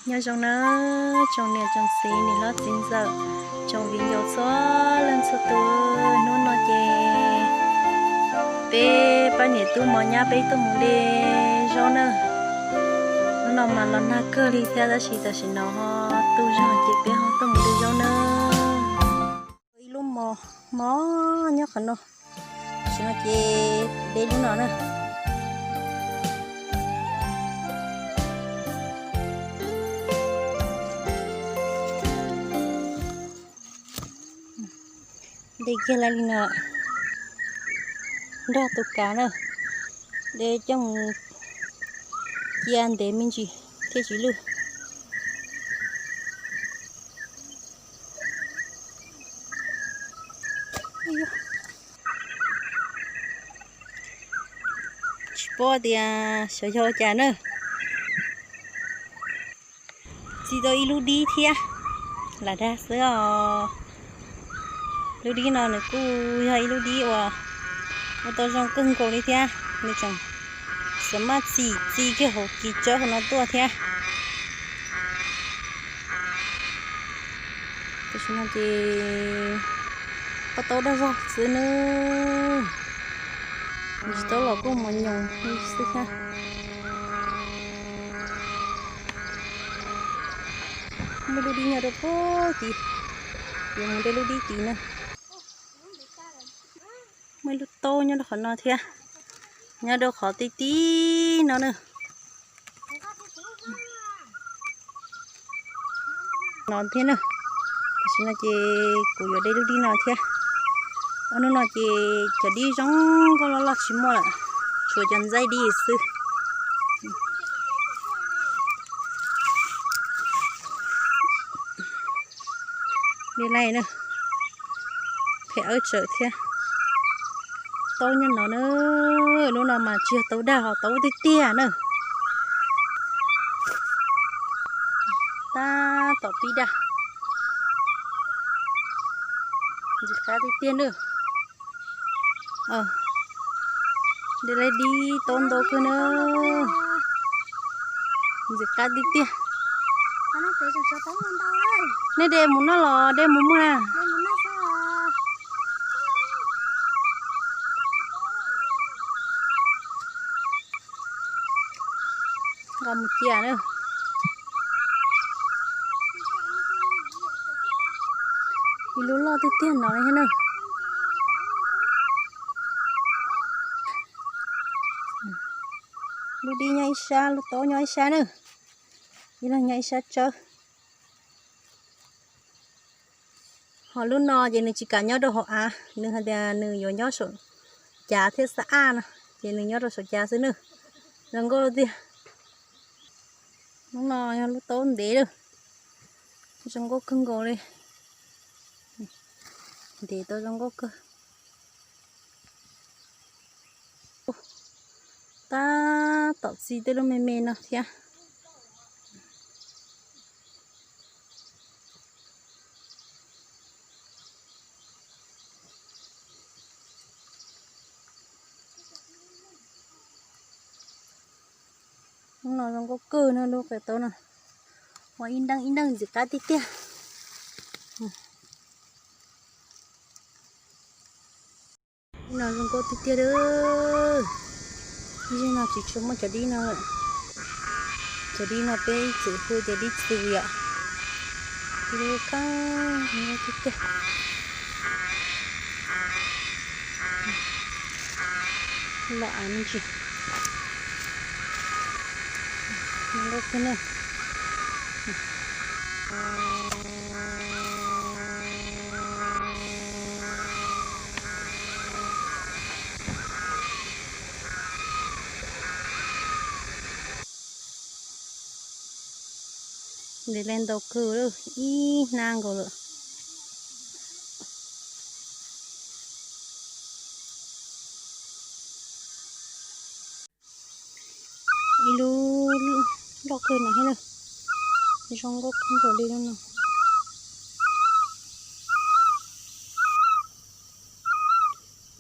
Nyob zoo na, tsoom niam tsoom txiv, niam hlob txiv ntxawm, tsoom viv ncaus txhua leej txhua tus, hnub no ces peb pab niam tub mos nyab peb tuaj mus de zaub na. Hnub no mas los nag kawg li thiab tab sis tam sim no ho tu zog ces peb ho tuaj mus de zaub na. Ib lub mos mos nyob qhov no, tam sim no ces de lub no na. De kiag li no nrog tus kav na, de coj mus cia ntev me ntsis thiaj tsis lwj. Tsis paub tias xyov yog ua cas na. Txi tau ib lub dib thiab, lam dag xwb os. Lub dib no nws kuj yog ib lub dib uas ua tau zoo kawg nkaus li thiab, nws tseem xav maj txi, txi kiag hauv kis tsawb hauv no tuaj thiab. Tam sim no ces pob taub dag zog xwb nawb, tsis tau los kuj mos nyoos li xwb thiab. Muaj lub dib nyob rau pem tid, yuav mus de lub dib tid na. Muaj ib lub taub nyob rau qhov no thiab, nyob rau qhov ti ti no na. No thiab na, tam sim no ces kuv yuav de lub dib no thiab. Ob hnub no ces cov dib zoo nkauj loj loj tsis muaj lawm, tshuav cov ntxaib dib xwb. Li lawm na, phem awb tsawm thiab. Taub nyob no na, lub no mas tsis yog taub dag ho taub tiag tiag na. Tab tom pib dag, ntxim qab tiag tiag na. De lawm dib taub ntau kawg na, ntxim qab tiag tiag. Nej de mus noj los de mus muag na? Nqa mus cia na. Ib lub loj tiag tiag no li thiab na. Lub dib nyob ib sab, lub taub nyob ib sab na, ib leeg nyob ib sab tsawb. Ho lub no ces nws tsis kam nyob rau hauv av, nws hais tias nws yuav nyob saum cav thiab xab aj no, ces nws nyob rau saum cav xwb na. Zoo nkauj tiag. Lub no yog lub taub ntev lawm, zoo nkauj kawg nkaus li, ntev tau zoo nkauj kawg. Tab tom txi tej lub me me no thiab. Lub no zoo nkauj kawg no, lub qe taub no, ua ib nteej ib nteej ntxim qab tiag tiag. Dib no zoo nkauj tiag tiag lawm. Ib zaug no tsis tshua muaj cov dib no lawm. Cov dib no peb txwm hu tias dib txwv yom. Dib lub kab tiag tiag. Loj av me ntsis. Zoo nkauj kawg na. Ntev li ntau kawg lawm, ib hnab nkaus lawm. Ib lub loj kawg no thiab na, zoo nkauj kawg nkaus li lub no.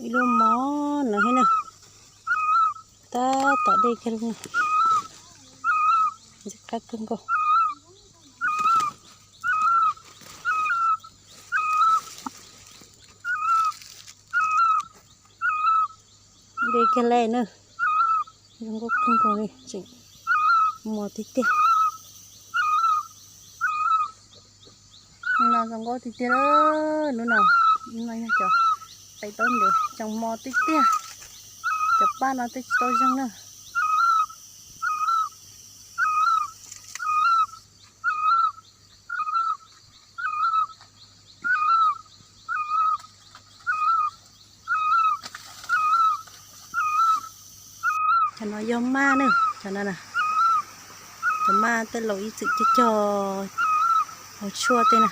Ib lub mos no thiab na, tab tom dej kiag li no, ntxim qab kawg nkaus. kiag li na. Zoo nkauj kawg nkaus li, tseem mos tiag tiag. No zoo nkauj tiag tiag, lub no, lub no yog cov pem taub ntev tseem mos tiag tiag. Cov paj no twb tsis tau zeeg na. Cov no yog maj na, cov no na, cov maj tej laus ib txwm cog cog hauv tshuaj tej na.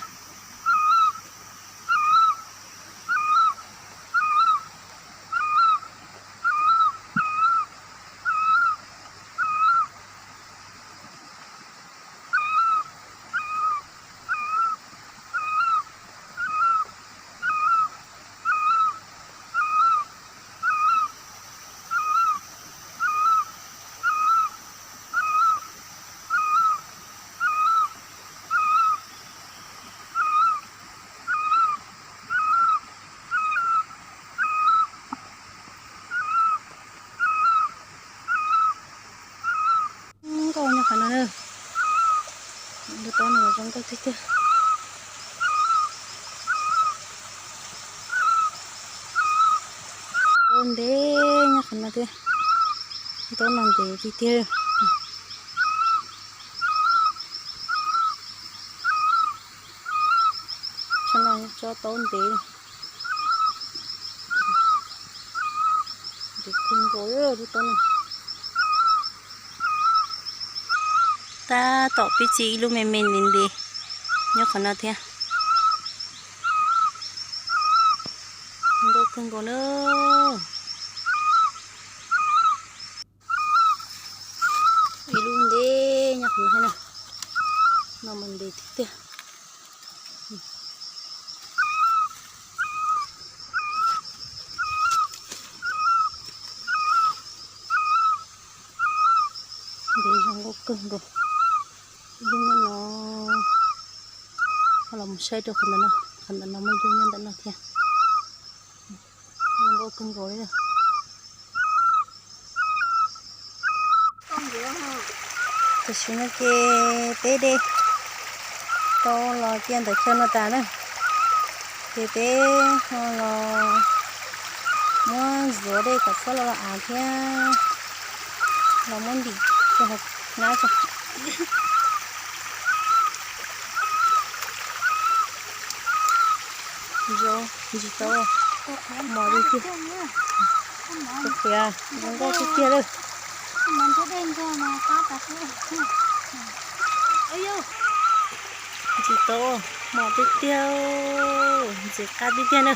Nkauj nyob qhov no na. Lub taub no zoo nkauj tiag tiag. Taub ntev nyob qhov no thiab. Taub no ntev tiag tiag. Tsob no yog tsob taub ntev. Ntev kawg nkaus lub taub no. Tab tom pib txi ib lub me me ntev ntev nyob qhov no thiab. Nkauj kawg nkaus na. Ib lub ntev nyob qhov no thiab na. No mas ntev tiag tiag. Ntev zoo nkauj kawg nkaus. Ib lub nyob no, ho los mus saib rau qhov ntawm no, qhov ntawm no muaj ib lub nyob ntawm no thiab. Zoo nkauj kawg nkaus li. Tam sim no ces peb de tau los cia ntawm chaw no tas na, ces peb ho los muab ntxuav dej kom txhob los av thiab los muab ntim rau hauv hnab tso. Zoo ntsis tau, mos li tiag. Qhiav zoo nkauj tiag tiag lawm. Ntsis tau, mos tiag tiag, ntxim qab tiag tiag na.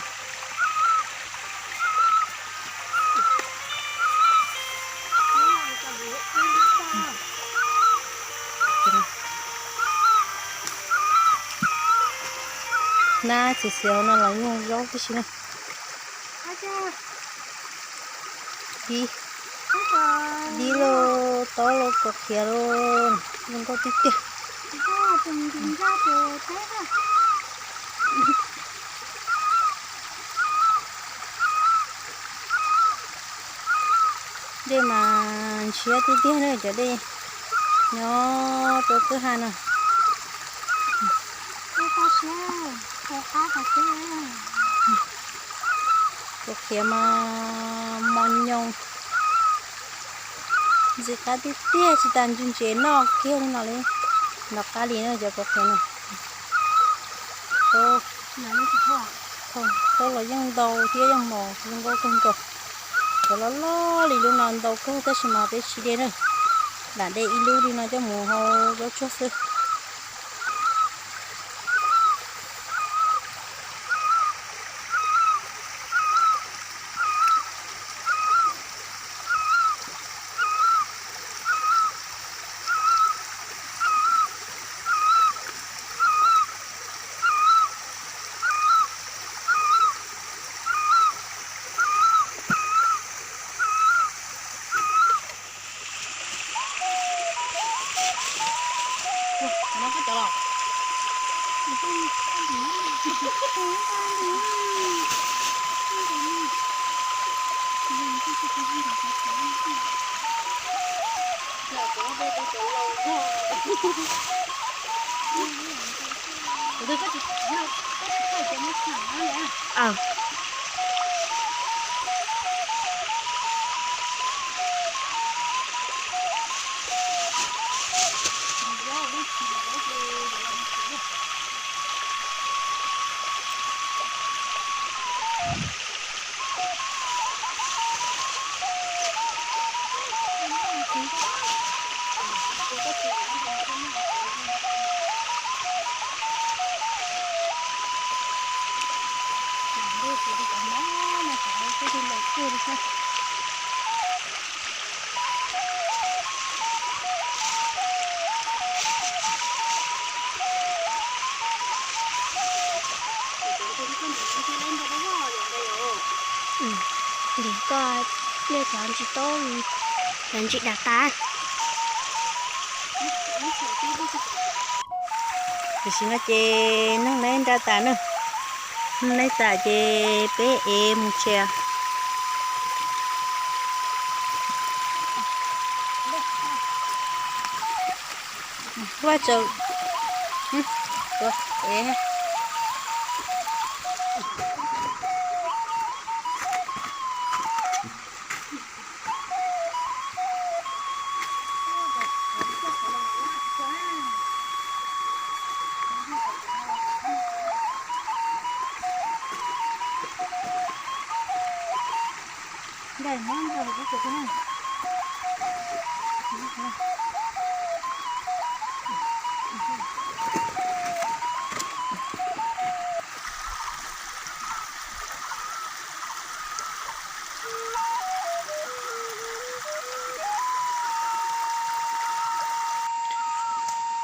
Hnab txias xiav hauv no los yeej zaub tib si na. Dib, dib lauj, taub lauj, kaus qhiav lauj, zoo nkauj tiag tiag. Dej mas ntshiab tiag tiag na, cov dej nyob rau kwj ha no. Kaus qhiav mas mos nyoos, ntxim qab tiag tiag, tsis tas ntsis ntses noj kiag li no li. Nov qab li na cov kaus qhiav no. Taub los yeej ntau thiab yeej mos zoo nkauj kawg nkaus. Cov loj loj li lub no ntau kawg tab sis mas peb tsis de na, lam de ib lub li no coj mus hau zaub tsuag xwb. Ntim koj pliaj cov ntsis taub, cov ntsis dav tas. Tam sim no ces noog laib nra tas na. Noog laib tas ces peb ev mus tsev. Vaj tsaus.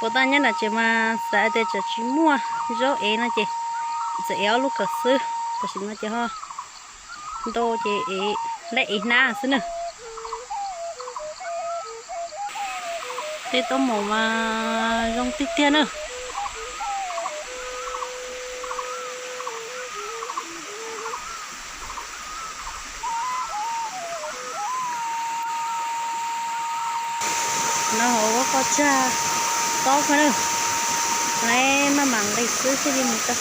Puas tau nyob no ces mas xav tias tsam tsis muaj zaub ev no ces txawm ev ob lub kawm xwb. Tam sim no ces ho ntau ces ev, lawv ev hnab xwb na. Tej taub maum mas zoo tiag tiag na. No hauv ua qoj tsag tob kawg na, lawv maj mam nqis xwb thiaj li mus tau.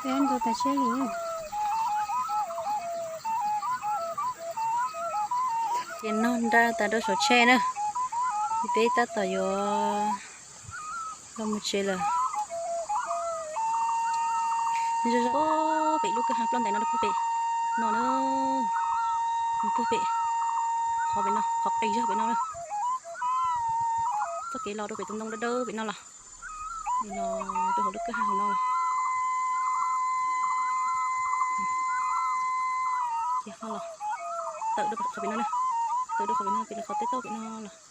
Peb ntau tas siab li. Ces nog nra tas rau saum tsheb na, peb tab tom yuav los mus tsev lawm. Zoo zoo pem lub kwj ha ploj ntais no rau puag pem no na, puag pem qhov pem no, qhov qis zog pem no na. Txoj kev los rau pem tus ntoo dawb dawb pem no los, no rau hauv lub kwj ha hauv no los. Ces ho los tawm rau qhov pem no na, tawm rau qhov pem no, pem qhov teb tauj pem no los.